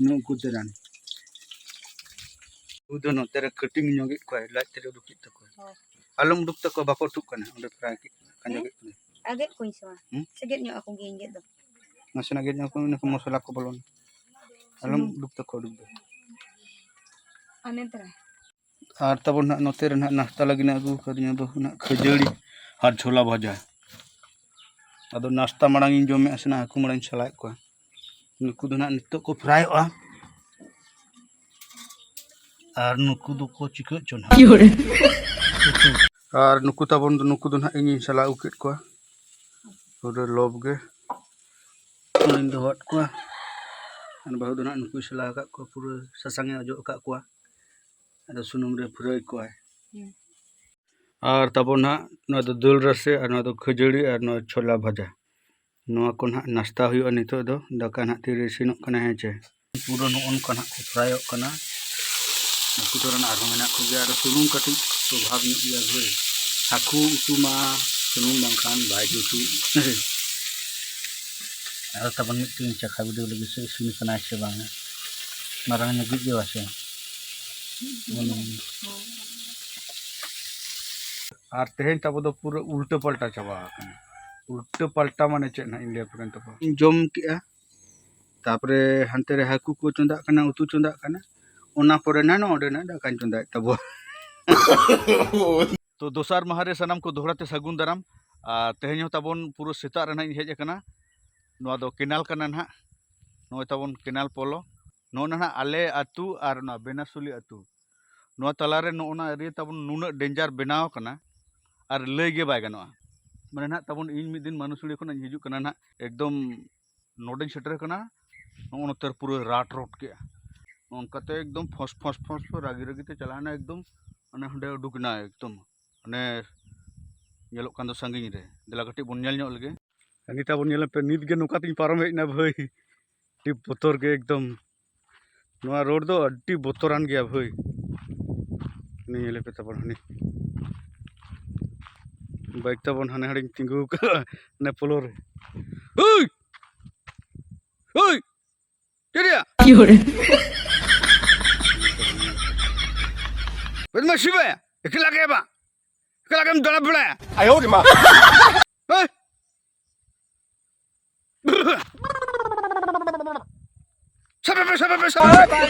ᱱᱩᱠᱩ ᱫᱚ ᱱᱟᱦᱟᱜ᱾ ᱩᱱᱠᱩ ᱫᱚ ᱱᱚᱛᱮ ᱨᱮ cutting ᱧᱚᱜᱮᱫ ᱠᱚᱣᱟᱭ, ᱞᱟᱡ ᱛᱮᱫ ᱩᱰᱩᱠᱮᱫ ᱛᱟᱠᱚᱣᱟ᱾ ᱦᱳᱭ᱾ ᱟᱞᱚᱢ ᱩᱰᱩᱠ ᱛᱟᱠᱚᱣᱟ, ᱵᱟᱠᱚ ᱩᱛᱩᱜ ᱠᱟᱱᱟ᱾ ᱚᱸᱰᱮ fry ᱠᱮᱫ, ᱠᱷᱟᱸᱡᱚ ᱦᱮᱸ? ᱠᱮᱫ ᱠᱚᱣᱟ᱾ ᱟᱨ ᱜᱮᱫ ᱠᱚᱣᱟᱹᱧ ᱥᱮ ᱵᱟᱝ? ᱦᱩᱸ? ᱥᱮ ᱜᱮᱫ ᱧᱚᱜ ᱟᱠᱚ ᱜᱮᱭᱟᱹᱧ ᱜᱮᱫ ᱫᱚ᱾ ᱱᱟᱥᱮᱱᱟᱜ ᱜᱮᱫ ᱧᱚᱜ ᱟᱠᱚ, ᱤᱱᱟᱹ ᱠᱷᱟᱱ ᱢᱚᱥᱞᱟ ᱠᱚ ᱵᱚᱞᱚᱱᱟ᱾ ᱟᱞᱚᱢ ᱥᱩᱱᱩᱢ᱾ ᱩᱰᱩᱠ ᱛᱟᱠᱚᱣᱟ, ᱩᱰᱩᱠ ᱫᱚ᱾ ᱟᱨ ᱱᱮᱛᱟᱨ? ᱟᱨ ᱛᱟᱵᱚᱱ ᱱᱟᱦᱟᱜ ᱱᱚᱛᱮ ᱨᱮ ᱱᱟᱦᱟᱜ ᱱᱟᱥᱛᱟ ᱞᱟᱹᱜᱤᱫ ᱱᱟᱦᱟᱜ ᱟᱹᱜᱩ ᱟᱠᱟᱫᱤᱧᱟ ᱵᱟᱹᱦᱩ ᱱᱟᱦᱟᱜ ᱠᱷᱟᱹᱡᱟᱹᱲᱤ ᱟᱨ ᱪᱷᱳᱞᱟ ᱵᱷᱟᱡᱟ᱾ ᱟᱫᱚ ᱱᱟᱥᱛᱟ ᱢᱟᱲᱟᱝ ᱤᱧ ᱡᱚᱢᱮᱫᱼᱟ ᱥᱮ ᱱᱟᱜ, ᱦᱟᱹᱠᱩ ᱢᱟᱲᱟᱝ ᱤᱧ ᱥᱟᱞᱟᱭᱮᱫ ᱠᱚᱣᱟ᱾ ᱱᱩᱠᱩ ᱫᱚ ᱱᱟᱜ ᱱᱤᱛᱚᱜ ᱠᱚ ᱯᱷᱨᱟᱭᱚᱜᱼᱟ᱾ ᱟᱨ ᱱᱩᱠᱩ ᱫᱚᱠᱚ ᱪᱤᱠᱟᱹᱜ ᱪᱚ ᱱᱟᱜ᱾ ᱟᱨ ᱱᱩᱠᱩ ᱛᱟᱵᱚᱱ ᱫᱚ, ᱱᱩᱠᱩ ᱫᱚ ᱱᱟᱜ ᱤᱧᱤᱧ ᱥᱟᱞᱟ ᱟᱹᱜᱩ ᱠᱮᱫ ᱠᱚᱣᱟ᱾ ᱯᱩᱨᱟᱹ ᱞᱚᱵᱽ ᱜᱮ ᱱᱚᱰᱮᱧ ᱫᱚᱦᱚᱣᱟᱫ ᱠᱚᱣᱟ᱾ ᱟᱨ ᱵᱟᱹᱦᱩ ᱫᱚ ᱱᱟᱜ ᱱᱩᱠᱩᱭ ᱥᱟᱞᱟ ᱟᱠᱟᱫ ᱠᱚᱣᱟ, ᱯᱩᱨᱟᱹ ᱥᱟᱥᱟᱝ ᱮ ᱚᱡᱚᱜ ᱟᱠᱟᱫ ᱠᱚᱣᱟ᱾ ᱟᱫᱚ ᱥᱩᱱᱩᱢ ᱨᱮ ᱯᱷᱨᱟᱭ ᱠᱚᱣᱟᱭ᱾ ᱦᱩᱸ᱾ ᱟᱨ ᱛᱟᱵᱚᱱ ᱱᱟᱜ ᱱᱚᱣᱟ ᱫᱚ ᱫᱟᱹᱞ ᱨᱟᱥᱮ, ᱟᱨ ᱱᱚᱣᱟ ᱫᱚ ᱠᱷᱟᱹᱡᱟᱹᱲᱤ, ᱟᱨ ᱱᱚᱣᱟ ᱪᱷᱳᱞᱟ ᱵᱷᱟᱡᱟ᱾ ᱱᱚᱣᱟ ᱠᱚ ᱱᱟᱜ ᱱᱟᱥᱛᱟ ᱦᱩᱭᱩᱜᱼᱟ ᱱᱤᱛᱚᱜ ᱫᱚ, ᱫᱟᱠᱟ ᱱᱟᱜ ᱛᱤᱨᱮ ᱤᱥᱤᱱᱚᱜ ᱠᱟᱱᱟ, ᱦᱮᱸ ᱪᱮ᱾ ᱯᱩᱨᱟᱹ ᱱᱚᱜᱼᱚ ᱱᱚᱝᱠᱟ ᱱᱟᱜ ᱠᱚ ᱯᱷᱨᱟᱭᱚᱜ ᱠᱟᱱᱟ᱾ ᱱᱩᱠᱩ ᱫᱚ ᱟᱨᱦᱚᱸ ᱢᱮᱱᱟᱜ ᱠᱚᱜᱮᱭᱟ, ᱟᱨ ᱥᱩᱱᱩᱢ ᱠᱟᱹᱴᱤᱡ ᱚᱵᱷᱟᱵᱽ ᱧᱚᱜ ᱜᱮᱭᱟ ᱵᱷᱟᱹᱭ᱾ ᱦᱟᱹᱠᱩ ᱩᱛᱩ ᱢᱟ ᱥᱩᱱᱩᱢ ᱵᱟᱝᱠᱷᱟᱱ ᱵᱟᱭ ᱡᱩᱛᱩᱜ᱾ ᱟᱨ ᱛᱟᱵᱚᱱ ᱢᱤᱫᱴᱮᱱ ᱪᱟᱠᱷᱟ video ᱞᱟᱹᱜᱤᱫ ᱥᱮ ᱤᱥᱤᱱ ᱠᱟᱱᱟᱭ ᱥᱮ ᱵᱟᱝ, ᱢᱟᱨᱟᱝ ᱧᱚᱜ ᱜᱮ ᱵᱟᱥᱮ᱾ ᱟᱨ ᱛᱮᱦᱮᱧ ᱛᱟᱵᱚ ᱫᱚ ᱯᱩᱨᱟᱹ ᱩᱞᱴᱟᱹ ᱯᱟᱞᱴᱟ ᱪᱟᱵᱟ ᱟᱠᱟᱱᱟ᱾ ᱩᱞᱴᱟᱹ ᱯᱟᱞᱴᱟ ᱢᱟᱱᱮ ᱪᱮᱫ ᱱᱟᱦᱟᱜ ᱤᱧ ᱞᱟᱹᱭ ᱟᱯᱮ ᱠᱟᱱ ᱛᱟᱵᱚᱱᱟ᱾ ᱤᱧ ᱡᱚᱢ ᱠᱮᱜᱼᱟ, ᱛᱟᱯᱚᱨᱮ ᱦᱟᱱᱛᱮ ᱨᱮ ᱦᱟᱹᱠᱩ ᱠᱚ ᱪᱚᱸᱫᱟᱜ ᱠᱟᱱᱟ, ᱩᱛᱩ ᱪᱚᱸᱫᱟᱜ ᱠᱟᱱᱟ, ᱚᱱᱟ ᱯᱚᱨᱮ ᱱᱟ ᱱᱚᱰᱮ ᱱᱟᱜ ᱫᱟᱠᱟᱧ ᱪᱚᱸᱫᱟᱭᱮᱫ ᱛᱟᱵᱚᱣᱟ᱾ ᱛᱚ ᱫᱚᱥᱟᱨ ᱢᱟᱦᱟ ᱨᱮ ᱥᱟᱱᱟᱢ ᱠᱚ ᱫᱚᱦᱲᱟ ᱛᱮ ᱥᱟᱹᱜᱩᱱ ᱫᱟᱨᱟᱢ᱾ ᱟᱨ ᱛᱮᱦᱮᱧ ᱦᱚᱸ ᱛᱟᱵᱚᱱ ᱯᱩᱨᱟᱹ ᱥᱮᱛᱟᱜ ᱨᱮ ᱱᱟᱜ ᱤᱧ ᱦᱮᱡ ᱟᱠᱟᱱᱟ᱾ ᱱᱚᱣᱟ ᱫᱚ ᱠᱮᱱᱟᱞ ᱠᱟᱱᱟ ᱱᱟᱦᱟᱜ, ᱱᱚᱜᱼᱚᱭ ᱛᱟᱵᱚᱱ ᱠᱮᱱᱟᱞ ᱯᱚᱞᱚ᱾ ᱱᱚᱜᱼᱚ ᱱᱟᱦᱟᱜ ᱟᱞᱮ ᱟᱹᱛᱩ ᱟᱨ ᱱᱚᱣᱟ ᱵᱮᱱᱟᱥᱩᱞᱤ ᱟᱹᱛᱩ, ᱱᱚᱣᱟ ᱛᱟᱞᱟᱨᱮ ᱱᱚᱜᱼᱚ ᱱᱟ area ᱛᱟᱵᱚᱱ ᱱᱩᱱᱟᱹᱜ danger ᱵᱮᱱᱟᱣ ᱟᱠᱟᱱᱟ, ᱟᱨ ᱞᱟᱹᱭ ᱜᱮ ᱵᱟᱭ ᱜᱟᱱᱚᱜᱼᱟ᱾ ᱢᱟᱱᱮ ᱱᱟᱦᱟᱜ ᱛᱟᱵᱚᱱ ᱤᱧ ᱢᱤᱫ ᱫᱤᱱ ᱢᱟᱱᱩᱥᱩᱲᱤ ᱠᱷᱚᱱᱟᱜ ᱤᱧ ᱦᱤᱡᱩᱜ ᱠᱟᱱᱟ ᱱᱟᱦᱟᱜ, ᱮᱠᱫᱚᱢ ᱱᱚᱰᱮᱧ ᱥᱮᱴᱮᱨ ᱠᱟᱱᱟ, ᱱᱚᱜᱼᱚ ᱱᱚᱛᱮ ᱯᱩᱨᱟᱹ ᱨᱟᱴ ᱨᱚᱴ ᱠᱮᱜᱼᱟ᱾ ᱚᱱᱠᱟᱛᱮ ᱮᱠᱫᱚᱢ ᱯᱷᱚᱥ ᱯᱷᱚᱥ ᱯᱷᱚᱥ ᱯᱷᱚᱥ ᱨᱟᱹᱜᱤ ᱨᱟᱹᱜᱤ ᱛᱮ ᱪᱟᱞᱟᱣᱱᱟ, ᱮᱠᱫᱚᱢ ᱚᱱᱮ ᱦᱟᱸᱰᱮ ᱩᱰᱩᱠ ᱮᱱᱟ ᱮᱠᱫᱚᱢ᱾ ᱚᱱᱮ ᱧᱮᱞᱚᱜ ᱠᱟᱱ ᱫᱚ ᱥᱟᱺᱜᱤᱧ ᱨᱮ᱾ ᱫᱮᱞᱟ ᱠᱟᱹᱴᱤᱡ ᱵᱚᱱ ᱧᱮᱞ ᱧᱚᱜ ᱞᱮᱜᱮ᱾ ᱱᱤᱛ ᱟᱵᱚᱱ ᱧᱮᱞ ᱯᱮ, ᱱᱤᱛ ᱜᱮ ᱱᱚᱝᱠᱟ ᱛᱤᱧ ᱯᱟᱨᱚᱢ ᱦᱮᱡ ᱮᱱᱟ ᱵᱷᱟᱹᱭ᱾ ᱟᱹᱰᱤ ᱵᱚᱛᱚᱨ ᱜᱮ ᱮᱠᱫᱚᱢ᱾ ᱱᱚᱣᱟ road ᱫᱚ ᱟᱹᱰᱤ ᱵᱚᱛᱚᱨᱟᱱ ᱜᱮᱭᱟ ᱵᱷᱟᱹᱭ᱾ ᱦᱟᱱᱮ ᱧᱮᱞ ᱯᱮ ᱛᱟᱵᱚᱱ ᱦᱟᱱᱮ bike ᱛᱟᱵᱚᱱ ᱦᱟᱱᱮ ᱦᱟᱸᱰᱮᱧ ᱛᱤᱸᱜᱩ ᱟᱠᱟᱫᱼᱟ, ᱦᱟᱱᱮ ᱯᱳᱞᱳ ᱨᱮ᱾ ᱦᱩᱭ! ᱦᱩᱭ! ᱪᱮᱫ ᱭᱟ? ᱵᱚᱫᱢᱟᱥᱤ ᱵᱮ, ᱮᱠᱞᱟ ᱜᱮ ᱵᱟ, ᱮᱠᱞᱟ ᱜᱮᱢ ᱫᱟᱬᱟ ᱵᱟᱲᱟᱭᱟ᱾ ᱟᱭᱳ ᱨᱮ ᱢᱟ᱾ ᱦᱮᱸ? ᱥᱟᱵᱮ ᱯᱮ, ᱥᱟᱵᱮ ᱯᱮ, ᱥᱟᱵᱮ ᱯᱮ᱾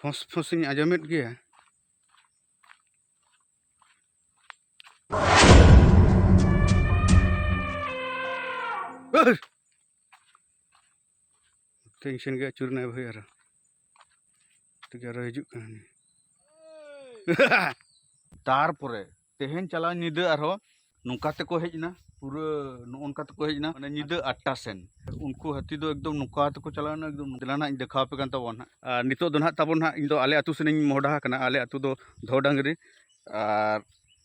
ᱯᱷᱚᱸᱥ ᱯᱷᱚᱸᱥᱤᱧ ᱟᱸᱡᱚᱢᱮᱫ ᱜᱮᱭᱟ᱾ ᱛᱮ ᱤᱧ ᱥᱮᱱ ᱜᱮ ᱟᱹᱪᱩᱨ ᱮᱱᱟᱭ ᱵᱷᱟᱹᱭ, ᱟᱨᱚ ᱛᱮᱜᱮ ᱟᱨᱚ ᱦᱤᱡᱩᱜ ᱠᱟᱱᱟ ᱩᱱᱤ᱾ ᱛᱟᱨᱯᱚᱨᱮ ᱛᱮᱦᱮᱧ ᱪᱟᱞᱟᱣ ᱧᱤᱫᱟᱹ ᱟᱨᱦᱚᱸ ᱱᱚᱝᱠᱟ ᱛᱮᱠᱚ ᱦᱮᱡ ᱮᱱᱟ, ᱯᱩᱨᱟᱹ ᱱᱚᱜᱼᱚ ᱱᱚᱝᱠᱟ ᱛᱮᱠᱚ ᱦᱮᱡ ᱮᱱᱟ, ᱢᱟᱱᱮ ᱧᱤᱫᱟᱹ ᱟᱴ ᱴᱟ ᱥᱮᱱ᱾ ᱩᱱᱠᱩ ᱦᱟᱹᱛᱤ ᱫᱚ ᱮᱠᱫᱚᱢ ᱱᱚᱝᱠᱟ ᱛᱮᱠᱚ ᱪᱟᱞᱟᱣ ᱮᱱᱟ, ᱮᱠᱫᱚᱢ ᱫᱮᱞᱟ ᱱᱟᱜ ᱤᱧ ᱫᱮᱠᱷᱟᱣ ᱟᱯᱮ ᱠᱟᱱ ᱛᱟᱵᱚᱱᱟ ᱦᱟᱸᱜ᱾ ᱟᱨ ᱱᱤᱛᱚᱜ ᱫᱚ ᱱᱟᱦᱟᱜ ᱛᱟᱵᱚᱱ ᱦᱟᱸᱜ, ᱤᱧ ᱫᱚ ᱟᱞᱮ ᱟᱹᱛᱩ ᱥᱮᱱᱤᱧ ᱢᱚᱦᱰᱟ ᱟᱠᱟᱱᱟ, ᱟᱞᱮ ᱟᱹᱛᱩ ᱫᱚ ᱫᱷᱚ ᱰᱟᱝᱨᱤ᱾ ᱟᱨ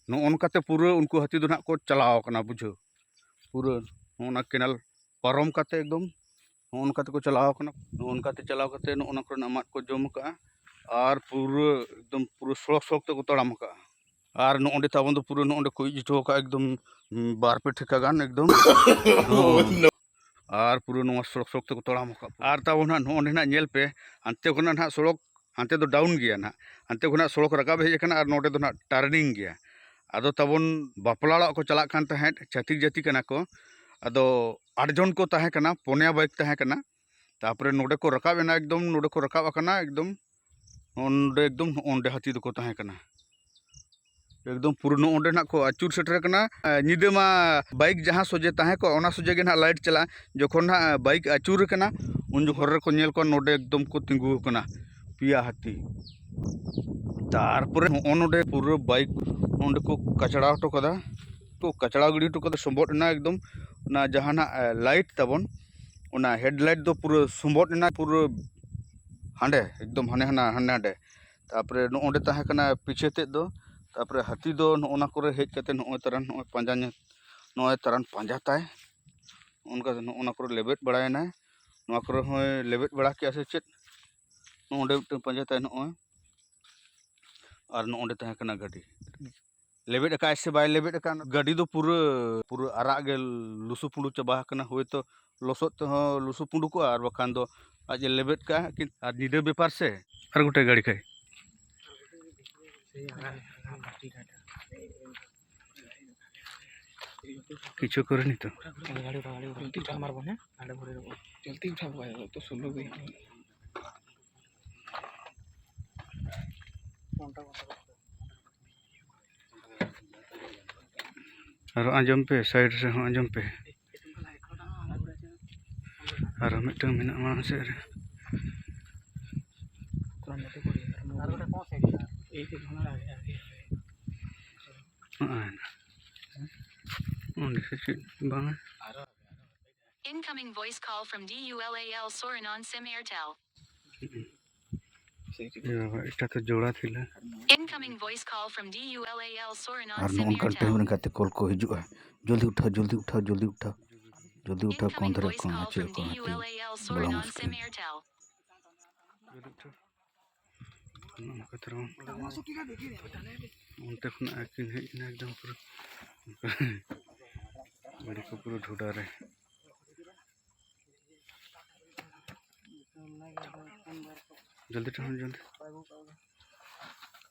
ᱱᱚᱜᱼᱚ ᱱᱚᱝᱠᱟ ᱛᱮ ᱯᱩᱨᱟᱹ ᱩᱱᱠᱩ ᱦᱟᱹᱛᱤ ᱫᱚ ᱱᱟᱦᱟᱜ ᱠᱚ ᱪᱟᱞᱟᱣ ᱟᱠᱟᱱᱟ, ᱵᱩᱡᱷᱟᱹᱣ, ᱯᱩᱨᱟᱹ ᱱᱚᱜᱼᱚ ᱱᱟ ᱠᱮᱱᱟᱞ ᱯᱟᱨᱚᱢ ᱠᱟᱛᱮ ᱮᱠᱫᱚᱢ ᱱᱚᱜᱼᱚ ᱱᱚᱝᱠᱟ ᱛᱮᱠᱚ ᱪᱟᱞᱟᱣ ᱟᱠᱟᱱᱟ᱾ ᱱᱚᱜᱼᱚ ᱱᱚᱝᱠᱟ ᱛᱮ ᱪᱟᱞᱟᱣ ᱠᱟᱛᱮ ᱱᱚᱜᱼᱚ ᱱᱟ ᱠᱚᱨᱮᱱᱟᱜ ᱢᱟᱫ ᱠᱚ ᱡᱚᱢ ᱟᱠᱟᱜᱼᱟ ᱟᱨ ᱯᱩᱨᱟᱹ ᱮᱠᱫᱚᱢ ᱯᱩᱨᱟᱹ ᱥᱚᱲᱚᱠ ᱥᱚᱲᱚᱠ ᱛᱮᱠᱚ ᱛᱟᱲᱟᱢ ᱟᱠᱟᱜᱼᱟ᱾ ᱟᱨ ᱱᱚᱜᱼᱚ ᱱᱚᱸᱰᱮ ᱛᱟᱵᱚᱱ ᱫᱚ ᱯᱩᱨᱟᱹ ᱱᱚᱜᱼᱚ ᱱᱚᱸᱰᱮ ᱠᱚ ᱤᱡ ᱦᱚᱴᱚ ᱟᱠᱟᱜᱼᱟ ᱮᱠᱫᱚᱢ, ᱩᱸ, ᱵᱟᱨ ᱯᱮ ᱴᱷᱮᱠᱟ ᱜᱟᱱ ᱮᱠᱫᱚᱢ᱾ ᱦᱚᱸ᱾ ᱟᱨ ᱯᱩᱨᱟᱹ ᱱᱚᱣᱟ ᱥᱚᱲᱚᱠ ᱥᱚᱲᱚᱠ ᱛᱮᱠᱚ ᱛᱟᱲᱟᱢ ᱟᱠᱟᱫ᱾ ᱟᱨ ᱛᱟᱵᱚᱱ ᱦᱟᱸᱜ ᱱᱚᱜᱼᱚ ᱱᱚᱸᱰᱮ ᱱᱟᱜ ᱧᱮᱞ ᱯᱮ, ᱦᱟᱱᱛᱮ ᱠᱷᱚᱱᱟᱜ ᱱᱟᱜ ᱥᱚᱲᱚᱠ, ᱦᱟᱱᱛᱮ ᱫᱚ ᱰᱟᱣᱩᱱ ᱜᱮᱭᱟ ᱱᱟᱜ, ᱦᱟᱱᱛᱮ ᱠᱷᱚᱱᱟᱜ ᱥᱚᱲᱚᱠ ᱨᱟᱠᱟᱵ ᱦᱮᱡ ᱟᱠᱟᱱᱟ ᱟᱨ ᱱᱚᱸᱰᱮ ᱫᱚ ᱱᱟᱜ ᱴᱟᱨᱱᱤᱝ ᱜᱮᱭᱟ᱾ ᱟᱫᱚ ᱛᱟᱵᱚᱱ ᱵᱟᱯᱞᱟ ᱚᱲᱟᱜ ᱠᱚ ᱪᱟᱞᱟᱜ ᱠᱟᱱ ᱛᱟᱦᱮᱸᱫ, ᱪᱷᱟᱹᱛᱤᱠ ᱡᱟᱹᱛᱤ ᱠᱟᱱᱟ ᱠᱚ, ᱟᱫᱚ ᱟᱴ ᱡᱚᱱ ᱠᱚ ᱛᱟᱦᱮᱸ ᱠᱟᱱᱟ, ᱯᱚᱱᱭᱟ ᱵᱟᱭᱤᱠ ᱛᱟᱦᱮᱸ ᱠᱟᱱᱟ᱾ ᱛᱟᱨᱯᱚᱨᱮ ᱱᱚᱸᱰᱮ ᱠᱚ ᱨᱟᱠᱟᱵ ᱮᱱᱟ, ᱮᱠᱫᱚᱢ ᱱᱚᱸᱰᱮ ᱠᱚ ᱨᱟᱠᱟᱵ ᱟᱠᱟᱱᱟ, ᱮᱠᱫᱚᱢ ᱱᱚᱸᱰᱮ, ᱮᱠᱫᱚᱢ ᱱᱚᱸᱰᱮ ᱦᱟᱹᱛᱤ ᱫᱚᱠᱚ ᱛᱟᱦᱮᱸ ᱠᱟᱱᱟ᱾ ᱮᱠᱫᱚᱢ ᱯᱩᱨᱟᱹ ᱱᱚᱜᱼᱚ ᱱᱚᱸᱰᱮ ᱱᱟᱜ ᱠᱚ ᱟᱹᱪᱩᱨ ᱥᱮᱴᱮᱨ ᱟᱠᱟᱱᱟ᱾ ᱮ, ᱧᱤᱫᱟᱹ ᱢᱟ ᱵᱟᱭᱤᱠ ᱡᱟᱦᱟᱸ ᱥᱚᱡᱷᱮ ᱛᱟᱦᱮᱸ ᱠᱚᱜ, ᱚᱱᱟ ᱥᱚᱡᱷᱮ ᱜᱮ ᱱᱟᱜ ᱞᱟᱭᱤᱴ ᱪᱟᱞᱟᱜᱼᱟ᱾ ᱡᱚᱠᱷᱚᱱ ᱱᱟᱜ ᱵᱟᱭᱤᱠ ᱟᱹᱪᱩᱨ ᱟᱠᱟᱱᱟ, ᱩᱱ ᱡᱚᱠᱷᱚᱱ ᱨᱮᱠᱚ ᱧᱮᱞ ᱠᱚᱣᱟ ᱱᱚᱸᱰᱮ ᱮᱠᱫᱚᱢ ᱠᱚ ᱛᱤᱸᱜᱩ ᱟᱠᱟᱱᱟ ᱯᱮᱭᱟ ᱦᱟᱹᱛᱤ᱾ ᱛᱟᱨᱯᱚᱨᱮ ᱱᱚᱜᱼᱚ ᱱᱚᱸᱰᱮ ᱯᱩᱨᱟᱹ ᱵᱟᱭᱤᱠ ᱱᱚᱸᱰᱮ ᱠᱚ ᱠᱟᱪᱲᱟᱣ ᱦᱚᱴᱚ ᱠᱟᱫᱟ, ᱠᱚ ᱠᱟᱪᱲᱟᱣ ᱜᱤᱰᱤ ᱦᱚᱴᱚ ᱠᱟᱫᱟ, ᱥᱚᱢᱵᱚᱫ ᱮᱱᱟ ᱮᱠᱫᱚᱢ᱾ ᱚᱱᱟ ᱡᱟᱦᱟᱱᱟᱜ, ᱮ, ᱞᱟᱭᱤᱴ ᱛᱟᱵᱚᱱ, ᱚᱱᱟ ᱦᱮᱰᱞᱟᱭᱤᱴ ᱫᱚ ᱯᱩᱨᱟᱹ ᱥᱚᱢᱵᱚᱫ ᱮᱱᱟ, ᱯᱩᱨᱟᱹ ᱦᱟᱸᱰᱮ ᱮᱠᱫᱚᱢ ᱦᱟᱱᱮ ᱦᱟᱱᱟ ᱦᱟᱸᱰᱮ ᱱᱟᱰᱮ᱾ ᱛᱟᱨᱯᱚᱨᱮ ᱱᱚᱜᱼᱚ ᱱᱚᱸᱰᱮ ᱛᱟᱦᱮᱸ ᱠᱟᱱᱟ ᱯᱤᱪᱷᱮ ᱛᱮᱫ ᱫᱚ᱾ ᱛᱟᱨᱯᱚᱨᱮ ᱦᱟᱹᱛᱤ ᱫᱚ ᱱᱚᱜᱼᱚ ᱱᱟ ᱠᱚᱨᱮ ᱦᱮᱡ ᱠᱟᱛᱮ ᱱᱚᱜᱼᱚᱭ ᱛᱟᱨᱟᱱ, ᱱᱚᱜᱼᱚᱭ ᱯᱟᱸᱡᱟ ᱧᱮᱞ, ᱱᱚᱜᱼᱚᱭ ᱛᱟᱨᱟᱱ ᱯᱟᱸᱡᱟ ᱛᱟᱭ᱾ ᱱᱚᱜᱼᱚ ᱱᱚᱝᱠᱟ ᱱᱚᱜᱼᱚ ᱱᱟ ᱠᱚᱨᱮ ᱞᱮᱵᱮᱫ ᱵᱟᱲᱟᱭᱮᱱᱟᱭ᱾ ᱱᱚᱣᱟ ᱠᱚᱨᱮ ᱦᱚᱸᱭ ᱞᱮᱵᱮᱫ ᱵᱟᱲᱟ ᱠᱮᱜᱼᱟ ᱥᱮ ᱪᱮᱫ? ᱱᱚᱜᱼᱚ ᱱᱚᱸᱰᱮ ᱢᱤᱫᱴᱟᱝ ᱯᱟᱸᱡᱟ ᱛᱟᱭ ᱱᱚᱜᱼᱚᱭ᱾ ᱟᱨ ᱱᱚᱜᱼᱚ ᱱᱚᱸᱰᱮ ᱛᱟᱦᱮᱸ ᱠᱟᱱᱟ ᱜᱟᱹᱰᱤ᱾ ᱞᱮᱵᱮᱫ ᱟᱠᱟᱫ ᱥᱮ ᱵᱟᱭ ᱞᱮᱵᱮᱫ ᱟᱠᱟᱫ, ᱜᱟᱹᱰᱤ ᱫᱚ ᱯᱩᱨᱟᱹ, ᱯᱩᱨᱟᱹ ᱟᱨᱟᱜ ᱜᱮ ᱞᱩᱥᱩ ᱯᱩᱸᱰᱩ ᱪᱟᱵᱟ ᱟᱠᱟᱱᱟ᱾ ᱦᱳᱭᱛᱳ ᱞᱚᱥᱚᱫ ᱛᱮᱦᱚᱸ ᱞᱩᱥᱩ ᱯᱩᱸᱰᱩ ᱠᱚᱜᱼᱟ, ᱟᱨ ᱵᱟᱠᱷᱟᱱ ᱫᱚ ᱟᱡ ᱮ ᱞᱮᱵᱮᱫ ᱠᱟᱜᱼᱟ᱾ ᱠᱤᱱ-, ᱟᱨ ᱧᱤᱫᱟᱹ ᱵᱮᱯᱟᱨ ᱥᱮ, ᱟᱨ ᱜᱚᱴᱮᱡ ᱜᱟᱹᱰᱤ ᱠᱷᱟᱡ᱾ ᱠᱤᱪᱷᱩ ᱠᱚᱨᱮ ᱱᱤᱛᱚᱜ᱾ ᱡᱚᱞᱫᱤ ᱩᱴᱷᱟ ᱵᱷᱟᱭ, ᱟᱵ ᱛᱚ ᱥᱳᱞᱳ ᱜᱮ ᱦᱮᱱᱟ᱾ ᱟᱨᱚ ᱟᱸᱡᱚᱢ ᱯᱮ, ᱥᱟᱭᱤᱰ ᱨᱮᱦᱚᱸ ᱟᱸᱡᱚᱢ ᱯᱮ᱾ ᱟᱨᱚ ᱢᱤᱫᱴᱟᱝ ᱢᱮᱱᱟᱜᱼᱟ ᱢᱟᱲᱟᱝ ᱥᱮᱫ ᱨᱮ᱾ ᱱᱚᱜᱼᱚᱭ᱾ ᱚᱸᱰᱮ ᱥᱮ ᱪᱮᱫ ᱵᱟᱝᱟ? Incoming voice call from D U L A L Soren on SIM Airtel. ᱮ ᱵᱟᱵᱟ, ᱮᱴᱟ ᱛᱚ ᱡᱳᱲᱟ ᱛᱷᱤᱞᱟ᱾ Incoming voice call from D U L A L Soren on R SIM ᱱᱚᱜᱼᱚ ᱱᱚᱝᱠᱟᱱ Airtel. ᱴᱟᱭᱤᱢ ᱨᱮ ᱜᱟᱛᱮ ᱠᱚᱞ ᱠᱚ ᱦᱤᱡᱩᱜᱼᱟ, "ᱡᱚᱞᱫᱤ ᱩᱴᱷᱟᱣ, ᱡᱚᱞᱫᱤ ᱩᱴᱷᱟᱣ, ᱡᱚᱞᱫᱤ ᱩᱴᱷᱟᱣ, ᱡᱚᱞᱫᱤ ᱩᱴᱷᱟᱣ, ᱠᱚᱱ Incoming ᱫᱷᱟᱨᱮ voice ᱠᱚᱱ call ᱦᱚᱪᱚᱭᱮᱫ from ᱠᱚᱣᱟ D U ᱦᱟᱹᱛᱤ, L A L ᱵᱚᱞᱚ Soren on ᱢᱩᱥᱠᱤᱞ." SIM Airtel. ᱡᱚᱞᱫᱤ ᱩᱴᱷᱟᱣ᱾ ᱱᱚᱜᱼᱚ ᱱᱚᱝᱠᱟ ᱛᱟᱨᱟ ᱵᱟᱝ᱾ ᱚᱱᱛᱮ ᱠᱷᱚᱱᱟᱜ ᱟᱹᱠᱤᱱ ᱦᱮᱡ ᱮᱱᱟ ᱮᱠᱫᱚᱢ ᱯᱩᱨᱟᱹ᱾ ᱜᱟᱹᱰᱤ ᱠᱚ ᱯᱩᱨᱟᱹ ᱰᱷᱚᱰᱟ ᱨᱮ᱾ ᱡᱚᱞᱫᱤ ᱴᱷᱮᱱ ᱡᱚᱞᱫᱤ᱾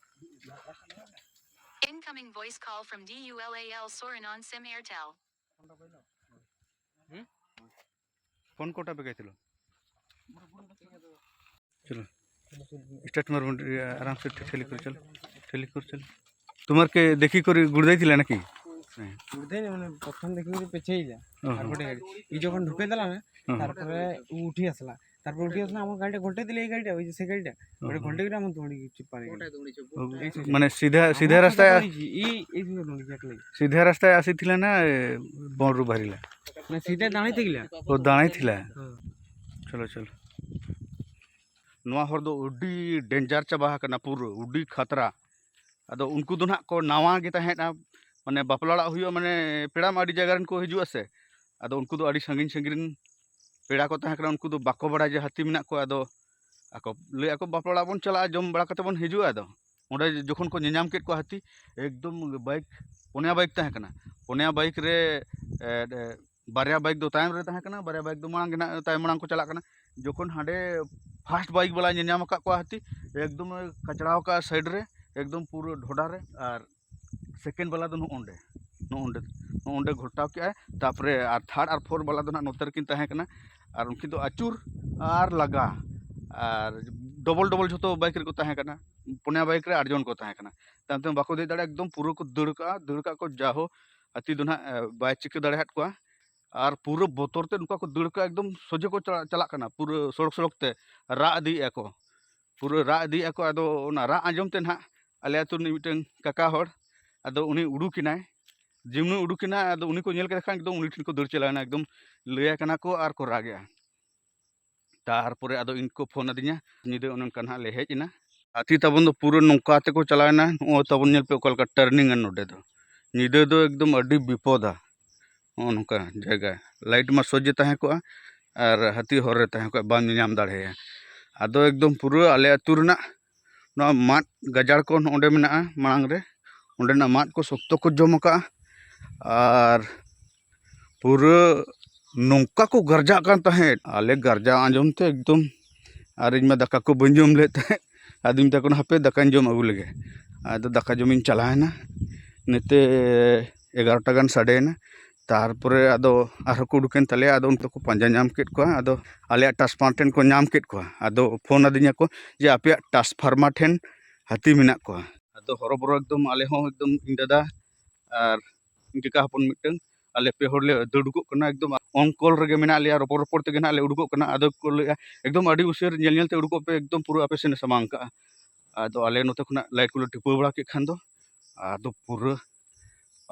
Incoming voice call from D U L A L Soren on SIM Airtel. Phone Kota पे गए थे लोग? चलो, स्टार्ट मारो, आराम से ठेली कर चलो, ठेली कर चलो। तुम्हारे के देखी कर गुड़ दे दिला ना कि? नहीं। गुड़ दे नहीं, मैंने प्रथम देखी तो पीछे ही जा। ओहो। और बड़े गाड़ी, ये जो अपन ढुके दिला ना, हाँ। तारपरे वो उठी असला। তারপর উঠি আসলে আমার গাড়িটা ঘন্টায় দিলে এই গাড়িটা, ওই যে সে গাড়িটা, ওটা হুম। ঘন্টায় গেলে আমার দৌড়ি গেছি, পানি গেলে। ও, এই যে মানে সিধা, সিধা আমার রাস্তায় কাছে দৌড়িছি, এই, এইভাবে দৌড়িছি একলাই। সিধা রাস্তায় আসিছিলে না, এ, বনরু বাহারিলা? না, সিধা দাঁড়াইতে গেলে। ও, দাঁড়াইছিলা? হ্যাঁ। চলো, চলো। ᱱᱚᱣᱟ ᱦᱚᱨ ᱫᱚ ᱟᱹᱰᱤ ᱰᱮᱧᱡᱟᱨ ᱪᱟᱵᱟ ᱟᱠᱟᱱᱟ, ᱯᱩᱨᱟᱹ ᱟᱹᱰᱤ ᱠᱷᱟᱛᱨᱟ᱾ ᱟᱫᱚ ᱩᱱᱠᱩ ᱫᱚ ᱱᱟᱦᱟᱜ ᱠᱚ ᱱᱟᱣᱟ ᱜᱮ ᱛᱟᱦᱮᱸᱫᱼᱟ, ᱢᱟᱱᱮ ᱵᱟᱯᱞᱟ ᱚᱲᱟᱜ ᱦᱩᱭᱩᱜᱼᱟ, ᱢᱟᱱᱮ ᱯᱮᱲᱟ ᱢᱟ ᱟᱹᱰᱤ ᱡᱟᱭᱜᱟ ᱨᱮᱱ ᱠᱚ ᱦᱤᱡᱩᱜᱼᱟ ᱥᱮ᱾ ᱟᱫᱚ ᱩᱱᱠᱩ ᱫᱚ ᱟᱹᱰᱤ ᱥᱟᱺᱜᱤᱧ ᱥᱟᱺᱜᱤᱧ ᱨᱮᱱ ᱯᱮᱲᱟ ᱠᱚ ᱛᱟᱦᱮᱸ ᱠᱟᱱᱟ, ᱩᱱᱠᱩ ᱫᱚ ᱵᱟᱠᱚ ᱵᱟᱲᱟᱭᱟ ᱡᱮ ᱦᱟᱹᱛᱤ ᱢᱮᱱᱟᱜ ᱠᱚᱣᱟ᱾ ᱟᱫᱚ ᱟᱠᱚ ᱞᱟᱹᱭ ᱟᱠᱚ, "ᱵᱟᱯᱞᱟ ᱚᱲᱟᱜ ᱵᱚᱱ ᱪᱟᱞᱟᱜᱼᱟ, ᱡᱚᱢ ᱵᱟᱲᱟ ᱠᱟᱛᱮ ᱵᱚᱱ ᱦᱤᱡᱩᱜᱼᱟ᱾" ᱟᱫᱚ ᱚᱸᱰᱮ ᱡᱚᱠᱷᱚᱱ ᱠᱚ ᱧᱮᱧᱟᱢ ᱠᱮᱫ ᱠᱚᱣᱟ ᱦᱟᱹᱛᱤ, ᱮᱠᱫᱚᱢ ᱵᱟᱭᱤᱠ, ᱯᱩᱱᱭᱟ ᱵᱟᱭᱤᱠ ᱛᱟᱦᱮᱸ ᱠᱟᱱᱟ, ᱯᱩᱱᱭᱟ ᱵᱟᱭᱤᱠ ᱨᱮ, ᱮ, ᱮ, ᱵᱟᱨᱭᱟ ᱵᱟᱭᱤᱠ ᱫᱚ ᱛᱟᱭᱚᱢ ᱨᱮ ᱛᱟᱦᱮᱸ ᱠᱟᱱᱟ, ᱵᱟᱨᱭᱟ ᱵᱟᱭᱤᱠ ᱫᱚ ᱢᱟᱲᱟᱝ ᱜᱮ ᱱᱟᱜ ᱛᱟᱭᱚᱢ ᱢᱟᱲᱟᱝ ᱠᱚ ᱪᱟᱞᱟᱜ ᱠᱟᱱᱟ᱾ ᱡᱚᱠᱷᱚᱱ ᱦᱟᱸᱰᱮ ᱯᱷᱟᱥᱴ ᱵᱟᱭᱤᱠ ᱵᱟᱞᱟᱭ ᱧᱮᱞ ᱧᱟᱢ ᱟᱠᱟᱫ ᱠᱚᱣᱟ ᱦᱟᱹᱛᱤ, ᱮᱠᱫᱚᱢ ᱮ ᱠᱟᱪᱲᱟᱣ ᱟᱠᱟᱫᱼᱟ ᱥᱟᱭᱤᱰ ᱨᱮ, ᱮᱠᱫᱚᱢ ᱯᱩᱨᱟᱹ ᱰᱷᱚᱰᱟ ᱨᱮ, ᱟᱨ ᱥᱮᱠᱮᱱᱰ ᱵᱟᱞᱟ ᱫᱚ ᱱᱚᱜᱼᱚ ᱱᱚᱸᱰᱮ, ᱱᱚᱜᱼᱚ ᱱᱚᱸᱰᱮ, ᱱᱚᱜᱼᱚ ᱱᱚᱸᱰᱮ ᱜᱷᱚᱴᱟᱣ ᱠᱮᱜᱼᱟᱭ᱾ ᱛᱟᱨᱯᱚᱨᱮ ᱟᱨ ᱛᱷᱟᱨᱰ ᱟᱨ ᱯᱷᱳᱨ ᱵᱟᱞᱟ ᱫᱚ ᱱᱟᱜ ᱱᱚᱛᱮ ᱨᱮᱠᱤᱱ ᱛᱟᱦᱮᱸ ᱠᱟᱱᱟ, ᱟᱨ ᱩᱱᱠᱤᱱ ᱫᱚ ᱟᱹᱪᱩᱨ ᱟᱨ ᱰᱚᱵᱚᱞ ᱰᱚᱵᱚᱞ ᱡᱷᱚᱛᱚ ᱵᱟᱭᱤᱠ ᱨᱮᱠᱚ ᱛᱟᱦᱮᱸ ᱠᱟᱱᱟ, ᱯᱩᱱᱭᱟ ᱵᱟᱭᱤᱠ ᱨᱮ ᱟᱴ ᱡᱚᱱ ᱠᱚ ᱛᱟᱦᱮᱸ ᱠᱟᱱᱟ᱾ ᱛᱟᱭᱚᱢ ᱛᱮ ᱵᱟᱠᱚ ᱫᱮᱡ ᱫᱟᱲᱮᱭᱟᱜᱼᱟ, ᱮᱠᱫᱚᱢ ᱯᱩᱨᱟᱹ ᱠᱚ ᱫᱟᱹᱲ ᱠᱟᱜᱼᱟ, ᱫᱟᱹᱲ ᱠᱟᱜ ᱠᱚ, ᱡᱟᱦᱳ ᱦᱟᱹᱛᱤ ᱫᱚ ᱱᱟᱜ, ᱮ, ᱵᱟᱭ ᱪᱤᱠᱟᱹ ᱫᱟᱲᱮᱭᱟᱫ ᱠᱚᱣᱟ᱾ ᱟᱨ ᱯᱩᱨᱟᱹ ᱵᱚᱛᱚᱨ ᱛᱮ ᱱᱚᱝᱠᱟ ᱠᱚ ᱫᱟᱹᱲ ᱠᱟᱜᱼᱟ, ᱮᱠᱫᱚᱢ ᱥᱚᱡᱷᱮ ᱠᱚ ᱪᱟᱞᱟᱜ, ᱪᱟᱞᱟᱜ ᱠᱟᱱᱟ, ᱯᱩᱨᱟᱹ ᱥᱚᱲᱚᱠ ᱥᱚᱲᱚᱠ ᱛᱮ ᱨᱟᱜ ᱤᱫᱤᱭᱮᱫᱼᱟ ᱠᱚ, ᱯᱩᱨᱟᱹ ᱨᱟᱜ ᱤᱫᱤᱭᱮᱫᱼᱟ ᱠᱚ᱾ ᱟᱫᱚ ᱚᱱᱟ ᱨᱟᱜ ᱟᱸᱡᱚᱢ ᱛᱮ ᱱᱟᱦᱟᱜ ᱟᱞᱮ ᱟᱹᱛᱩ ᱨᱤᱱᱤᱡ ᱢᱤᱫᱴᱟᱝ ᱠᱟᱠᱟ ᱦᱚᱲ, ᱟᱫᱚ ᱩᱱᱤ ᱩᱰᱩᱠᱮᱱᱟᱭ, ᱡᱮᱢᱱᱤ ᱩᱰᱩᱠᱮᱱᱟᱭ, ᱟᱫᱚ ᱩᱱᱤ ᱠᱚ ᱧᱮᱞ ᱠᱮᱫ ᱠᱷᱟᱱ ᱮᱠᱫᱚᱢ ᱩᱱᱤ ᱴᱷᱮᱱ ᱠᱚ ᱫᱟᱹᱲ ᱪᱟᱞᱟᱣᱮᱱᱟ, ᱮᱠᱫᱚᱢ ᱞᱟᱹᱭᱟᱭ ᱠᱟᱱᱟ ᱠᱚ ᱟᱨ ᱠᱚ ᱨᱟᱜᱮᱜᱼᱟ᱾ ᱛᱟᱨᱯᱚᱨᱮ ᱟᱫᱚ ᱤᱧ ᱠᱚ ᱯᱷᱳᱱ ᱟᱹᱫᱤᱧᱟ, ᱧᱤᱫᱟᱹ ᱚᱱᱮ ᱚᱱᱠᱟ ᱱᱟᱦᱟᱜ ᱞᱮ ᱦᱮᱡ ᱮᱱᱟ᱾ ᱦᱟᱹᱛᱤ ᱛᱟᱵᱚᱱ ᱫᱚ ᱯᱩᱨᱟᱹ ᱱᱚᱝᱠᱟ ᱛᱮᱠᱚ ᱪᱟᱞᱟᱣᱮᱱᱟ, ᱱᱚᱜᱼᱚᱭ ᱛᱟᱵᱚᱱ ᱧᱮᱞ ᱯᱮ ᱚᱠᱟ ᱞᱮᱠᱟ turning ᱟ ᱱᱚᱰᱮ ᱫᱚ᱾ ᱧᱤᱫᱟᱹ ᱫᱚ ᱮᱠᱫᱚᱢ ᱟᱹᱰᱤ ᱵᱤᱯᱚᱫᱟ, ᱱᱚᱜᱼᱚ ᱱᱚᱝᱠᱟ ᱡᱟᱭᱜᱟ᱾ ᱞᱟᱭᱤᱴ ᱢᱟ ᱥᱚᱡᱽᱡᱮ ᱛᱟᱦᱮᱸ ᱠᱚᱜᱼᱟ ᱟᱨ ᱦᱟᱹᱛᱤ ᱦᱚᱨ ᱨᱮ ᱛᱟᱦᱮᱸ ᱠᱚᱜᱼᱟ, ᱵᱟᱢ ᱧᱮᱧᱟᱢ ᱫᱟᱲᱮᱭᱟᱭᱟ᱾ ᱟᱫᱚ ᱮᱠᱫᱚᱢ ᱯᱩᱨᱟᱹ ᱟᱞᱮ ᱟᱹᱛᱩ ᱨᱮᱱᱟᱜ ᱱᱚᱣᱟ ᱢᱟᱫ ᱜᱟᱡᱟᱲ ᱠᱚ ᱱᱚᱰᱮ ᱢᱮᱱᱟᱜᱼᱟ ᱢᱟᱲᱟᱝ ᱨᱮ, ᱚᱸᱰᱮᱱᱟᱜ ᱢᱟᱫ ᱠᱚ ᱥᱚᱠᱛᱚ ᱠᱚ ᱡᱚᱢ ᱟᱠᱟᱫᱼᱟ᱾ ᱟᱨ ᱯᱩᱨᱟᱹ ᱱᱚᱝᱠᱟ ᱠᱚ ᱜᱟᱨᱡᱟᱜ ᱠᱟᱱ ᱛᱟᱦᱮᱸᱫ, ᱟᱞᱮ ᱜᱟᱨᱡᱟᱣ ᱟᱸᱡᱚᱢ ᱛᱮ ᱮᱠᱫᱚᱢ, ᱟᱨ ᱤᱧ ᱢᱟ ᱫᱟᱠᱟ ᱠᱚ ᱵᱟᱹᱧ ᱡᱚᱢ ᱞᱮᱫ ᱛᱟᱦᱮᱸᱫ᱾ ᱟᱫᱚᱧ ᱢᱮᱛᱟ ᱠᱚ ᱠᱟᱱᱟ, "ᱦᱟᱯᱮ ᱫᱟᱠᱟᱧ ᱡᱚᱢ ᱟᱹᱜᱩ ᱞᱮᱜᱮ᱾" ᱟᱫᱚ ᱫᱟᱠᱟ ᱡᱚᱢᱤᱧ ᱪᱟᱞᱟᱣᱮᱱᱟ, ᱱᱚᱛᱮ ᱮᱜᱟᱨᱚᱴᱟ ᱜᱟᱱ ᱥᱟᱰᱮᱭᱮᱱᱟ᱾ ᱛᱟᱨᱯᱚᱨᱮ ᱟᱫᱚ ᱟᱨᱦᱚᱸ ᱠᱚ ᱩᱰᱩᱠᱮᱱ ᱛᱟᱞᱮᱭᱟ, ᱟᱫᱚ ᱩᱱᱠᱩ ᱠᱚ ᱯᱟᱸᱡᱟ ᱧᱟᱢ ᱠᱮᱫ ᱠᱚᱣᱟ, ᱟᱫᱚ ᱟᱞᱮᱭᱟᱜ transformer ᱴᱷᱮᱱ ᱠᱚ ᱧᱟᱢ ᱠᱮᱫ ᱠᱚᱣᱟ, ᱟᱫᱚ ᱯᱷᱳᱱ ᱟᱹᱫᱤᱧᱟ ᱠᱚ ᱡᱮ, "ᱟᱯᱮᱭᱟᱜ transformer ᱴᱷᱮᱱ ᱦᱟᱹᱛᱤ ᱢᱮᱱᱟᱜ ᱠᱚᱣᱟ᱾" ᱟᱫᱚ ᱦᱚᱨᱚᱵᱚᱨᱚ ᱮᱠᱫᱚᱢ ᱟᱞᱮ ᱦᱚᱸ, ᱮᱠᱫᱚᱢ ᱤᱧ ᱫᱟᱫᱟ ᱟᱨ ᱤᱧ ᱠᱟᱠᱟ ᱦᱚᱯᱚᱱ ᱢᱤᱫᱴᱟᱹᱝ, ᱟᱞᱮ ᱯᱮ ᱦᱚᱲ ᱞᱮ ᱫᱟᱹᱲ ᱩᱰᱩᱠᱚᱜ ᱠᱟᱱᱟ, ᱮᱠᱫᱚᱢ on call ᱨᱮᱜᱮ ᱢᱮᱱᱟᱜ ᱞᱮᱭᱟ, ᱨᱚᱯᱚᱲ ᱨᱚᱯᱚᱲ ᱛᱮᱜᱮ ᱱᱟᱦᱟᱜ ᱞᱮ ᱩᱰᱩᱠᱚᱜ ᱠᱟᱱᱟ᱾ ᱟᱫᱚ ᱠᱚ ᱞᱟᱹᱭᱮᱜᱼᱟ, ᱮᱠᱫᱚᱢ ᱟᱹᱰᱤ ᱩᱥᱟᱹᱨ ᱧᱮᱞ ᱧᱮᱞ ᱛᱮ ᱩᱰᱩᱠᱚᱜ ᱯᱮ, ᱮᱠᱫᱚᱢ ᱯᱩᱨᱟᱹ ᱟᱯᱮ ᱥᱮᱱ ᱮ ᱥᱟᱢᱟᱝ ᱠᱟᱜᱼᱟ᱾ ᱟᱫᱚ ᱟᱞᱮ ᱱᱚᱛᱮ ᱠᱷᱚᱱᱟᱜ ᱞᱟᱭᱤᱴ ᱠᱚᱞᱮ ᱴᱷᱤᱯᱟᱹᱣ ᱵᱟᱲᱟ ᱠᱮᱫ ᱠᱷᱟᱱ ᱫᱚ ᱟᱫᱚ ᱯᱩᱨᱟᱹ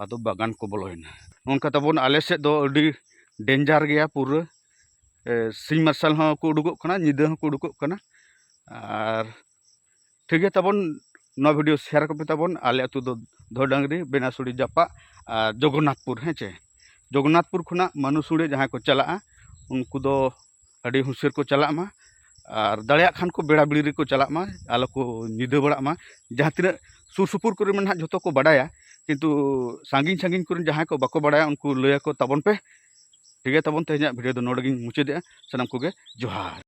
ᱟᱫᱚ ᱵᱟᱜᱟᱱ ᱠᱚ ᱵᱚᱞᱚᱭᱮᱱᱟ᱾ ᱱᱚᱝᱠᱟ ᱛᱟᱵᱚᱱ ᱟᱞᱮ ᱥᱮᱫ ᱫᱚ ᱟᱹᱰᱤ danger ᱜᱮᱭᱟ ᱯᱩᱨᱟᱹ᱾ ᱮ, ᱥᱤᱧ ᱢᱟᱨᱥᱟᱞ ᱦᱚᱸ ᱠᱚ ᱩᱰᱩᱠᱚᱜ ᱠᱟᱱᱟ, ᱧᱤᱫᱟᱹ ᱦᱚᱸᱠᱚ ᱩᱰᱩᱠᱚᱜ ᱠᱟᱱᱟ᱾ ᱟᱨ ᱴᱷᱤᱠ ᱜᱮᱭᱟ ᱛᱟᱵᱚᱱ, ᱱᱚᱣᱟ video share ᱠᱚᱯᱮ ᱛᱟᱵᱚᱱ᱾ ᱟᱞᱮ ᱟᱹᱛᱩ ᱫᱚ ᱫᱷᱚᱰᱟᱝᱨᱤ, ᱵᱮᱱᱟᱥᱩᱲᱤ ᱡᱟᱯᱟᱜ ᱟᱨ ᱡᱚᱜᱚᱱᱱᱟᱛᱷᱯᱩᱨ, ᱦᱮᱸ ᱪᱮ? ᱡᱚᱜᱚᱱᱱᱟᱛᱷᱯᱩᱨ ᱠᱷᱚᱱᱟᱜ ᱢᱟᱱᱩᱥᱩᱲᱤ ᱡᱟᱦᱟᱸᱭ ᱠᱚ ᱪᱟᱞᱟᱜᱼᱟ, ᱩᱱᱠᱩ ᱫᱚ ᱟᱹᱰᱤ ᱦᱩᱸᱥᱤᱭᱟᱹᱨ ᱠᱚ ᱪᱟᱞᱟᱜ ᱢᱟ᱾ ᱟᱨ ᱫᱟᱲᱮᱭᱟᱜ ᱠᱷᱟᱱ ᱠᱚ ᱵᱮᱲᱟ ᱵᱤᱲᱤ ᱨᱮᱠᱚ ᱪᱟᱞᱟᱜ ᱢᱟ, ᱟᱞᱚ ᱠᱚ ᱧᱤᱫᱟᱹ ᱵᱟᱲᱟᱜ ᱢᱟ᱾ ᱡᱟᱦᱟᱸ ᱛᱤᱱᱟᱹᱜ ᱥᱩᱨ ᱥᱩᱯᱩᱨ ᱠᱚᱨᱮ ᱢᱟ ᱱᱟᱦᱟᱜ ᱡᱷᱚᱛᱚ ᱠᱚ ᱵᱟᱰᱟᱭᱟ, ᱠᱤᱱᱛᱩ ᱥᱟᱺᱜᱤᱧ ᱥᱟᱺᱜᱤᱧ ᱠᱚᱨᱮᱱ ᱡᱟᱦᱟᱸᱭ ᱠᱚ ᱵᱟᱠᱚ ᱵᱟᱰᱟᱭᱟ, ᱩᱱᱠᱩ ᱞᱟᱹᱭ ᱟᱠᱚ ᱛᱟᱵᱚᱱ ᱯᱮ᱾ ᱴᱷᱤᱠ ᱜᱮᱭᱟ ᱛᱟᱵᱚᱱ, ᱛᱮᱦᱮᱧᱟᱜ video ᱫᱚ ᱱᱚᱰᱮ ᱜᱤᱧ ᱢᱩᱪᱟᱹᱫᱮᱜᱼᱟ᱾ ᱥᱟᱱᱟᱢ ᱠᱚᱜᱮ ᱡᱚᱦᱟᱨ᱾